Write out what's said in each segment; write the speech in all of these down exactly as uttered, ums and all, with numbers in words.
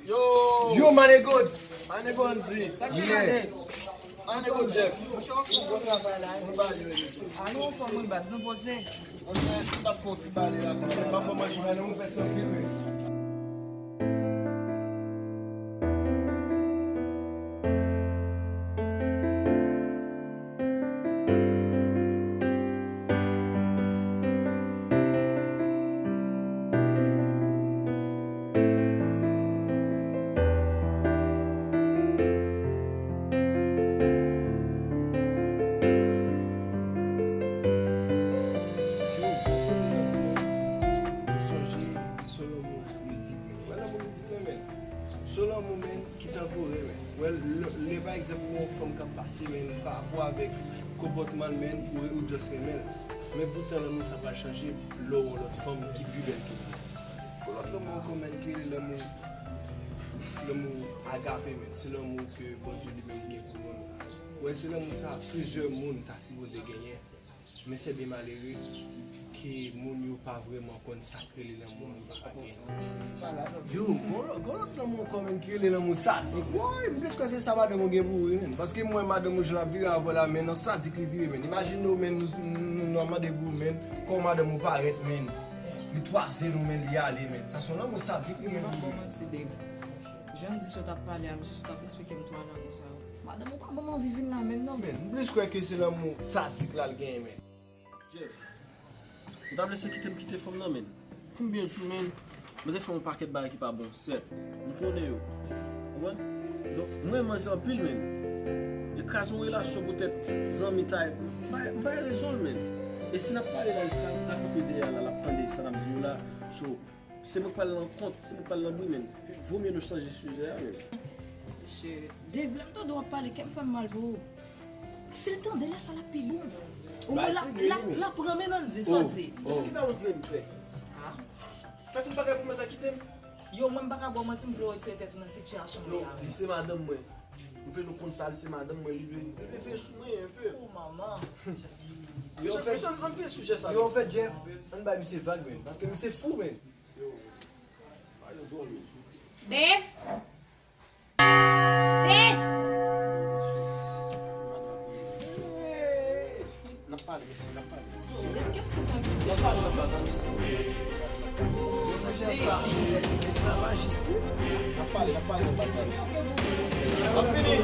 Yo! Yo, my nigga! My nigga Andy! Sa ki Yeah. Mande? My nigga Jeff! Monchè, w ap fè bon travay la, wi. Mwen ba yo, yo. A nou anfòm, wi, baz, nou poze. Monchè, nou t ap fè yon ti pale la, kòmè. Pa bon, mwen, mwen, nou fè sa, wi. Ou sonje, se lanmou li di ke. Wè lanmou li di ke, men. Se lanmou, men. Ki tanporè, men. Wè, lè, lè, pa egzanp, ou wè yon fanm k ap pase, men, pa rapò avèk konpòtman l, men, ou, ou just renmen l. Men poutan, lanmou sa pral chanje lè w wè yon lòt fanm ki pi bèl ke li. Gon lòt lanmou ankò, men, ki rele lanmou, lanmou agape, men. Se lanmou ke Bondye li menm gen pou nou. Wè, se lanmou sa plizyè moun ta sipoze genyen. Men se byen malere ke moun yo pa vrèman konn sa k rele lanmou, yo pa gen. Yo, gon lò-, gon lòt lanmou ankò, men, ki rele lanmou sadik. Woy, m plis kwè se sa madanm ou gen pou ou, wi, men. Paske m wè madanm ou jan l ap vire avè w la, men, nan sadik li vire, men. Imajine w, men, nou, nou, nou, nou ap mande pou ou, men, kòman madanm ou parèt, men. Li twaze nou, men, li ale, men. Sa se yon lanmou sadik li gen pou ou, men. Manti, Dave. Jan di sa w t ap pale a, misye sot ap esplike m twa lanmou sa yo. Madanm ou pa ban m anvi vin la menm non. Men, m plis kwè ke se lanmou sadik la l genyen, men. Jeff, ou ta vle se kite m kite fanm nan, men. Konbyen jou, men? Manzè fè yon pakèt bagay ki pa bon, sèt. M konnen yo. Konprann? Donk, mwen, manzè anpil, men. Li kraze yon relasyon poutèt zanmi tay. M bay, m bay rezon l, men. E si n ap pale la, li ta, ta kanpe dèyè la, l ap tande sa n ap di yo la. So, se mwen k pral nan kont, se mwen k pral nan bri, men. Vo mye nou chanje sijè a, men. Mesye, Dave, lè m tande w ap pale, kè m fè m mal pou ou. Si l tande lè sa l ap pi bon. Omwen l ap, l ap, l ap renmen nan di sa w di. Kisa w vle m fè? Ah. Fè tout bagay pou mwen sa kite m. Yo, mwen m pa ka ba w manti, m vle w retire tèt ou nan sitiyasyon w ye a. Non, li se madanm mwen. M vle nou konn sa, li se madanm mwen, li dwe, li dwe veye sou mwen enpe. Oh, manman. Yo, anfèt, ann veye sijè sa. Yo, anfèt, Jeff, ann bay misye vag, men. Paske misye fou, men. Dave! Dave! N ap pale, mesye, n ap pale. Kèske sa gen? N ap pale, n ap pale, mesye. Yo, mesye, sa, mesye, esklavajis tou. N ap pale, n ap pale, n ap pale. N ap fini.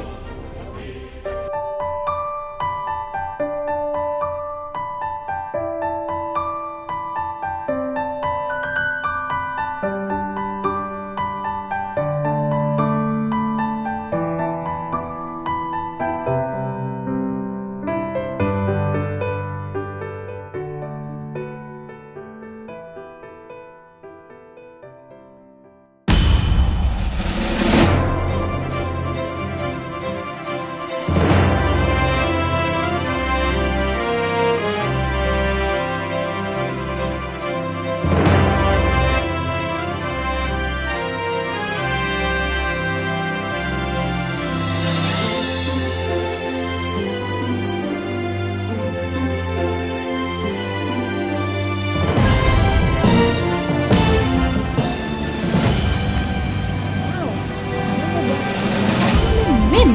Menm.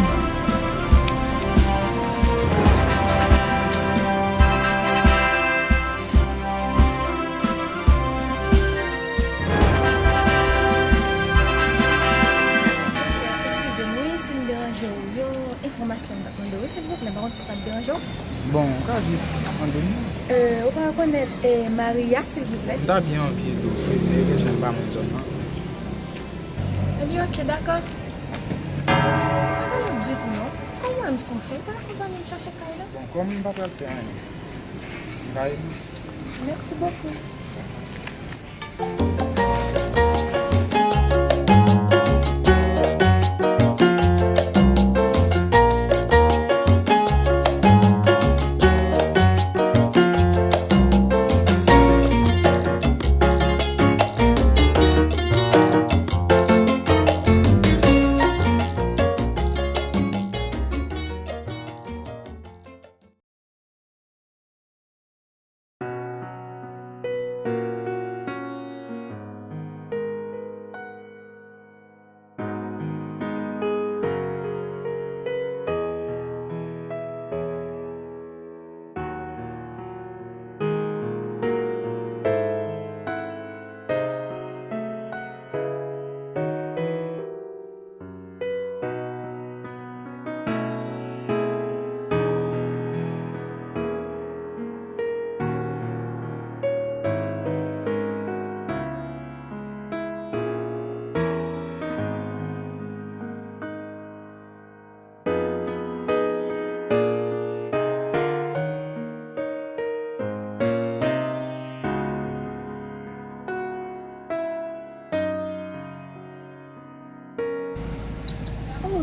Eskize m wi si m deranje w. Yon enfòmasyon m t ap mande w wi, silvouplè, m pa konn si sa ap deranje w. Bon, ou ka jis mande m. Euh, ou pa rekonèt, eh, Maria, silvouplè? M ta byen anpye tou, men erezman m pa mwen zòn nan. Ebyen, oke, dakò. Pa gen anyen ditou, non. Kòm ou wè m se yon fi, ou ta akonpanye m chache kay la? Bon, kòm m pa pral fè anyen, m pa ede. Mèsi bokou.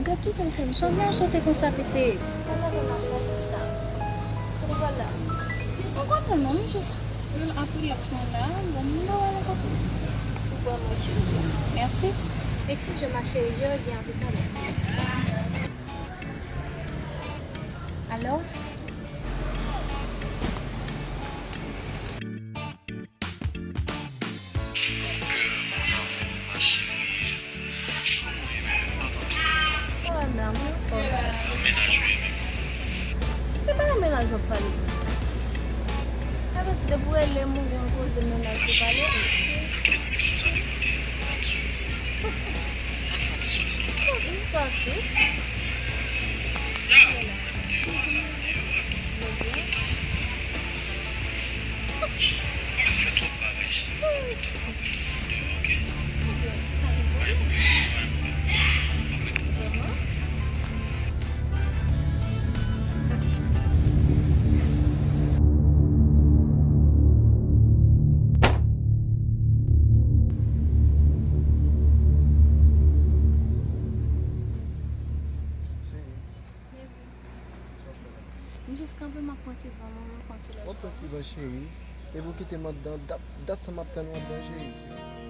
Gad tout sa l fè m. Sonya, w sote konsa, pitit. Mwen pa gen masaj, sista. Kote w pral la? Mwen kontan non, m jis ap rilaks mwen la. Bon, m nan wè mwen kontan. Ou vrèman cute. Mèsi. Eskize, ma chérie, je reviens à tout à l'heure. Alo? Mon cœur, mon amour, ma chérie. Kòman w ye, bebe? M pa tann tande w. Mwen menm, mwen anfòm. Nan mennaj ou ye menm? Se pa nan mennaj w ap pale. Sa vle di depi w rele m ou gen yon koze mennaj ou pale? Nan ki diskisyon sa dekoule? Ban m sou. Ann fè yon ti soti nan talè. Bon, m soti. Ya, bon, menm deyò a la, deyò a, donk, antan. Pa bezwen fè twòp bagay, cheri. Antan, antan deyò, oke? Pa gen pwoblèm, pa gen pwoblèm. Antan. Vrèman? M jis kanpe, m ap pran ti van mwen, m pran ti lòt van. W ap pran ti van, cheri. Epi w kite m anndan, dat, dat sa m ap tann ou anndan, cheri.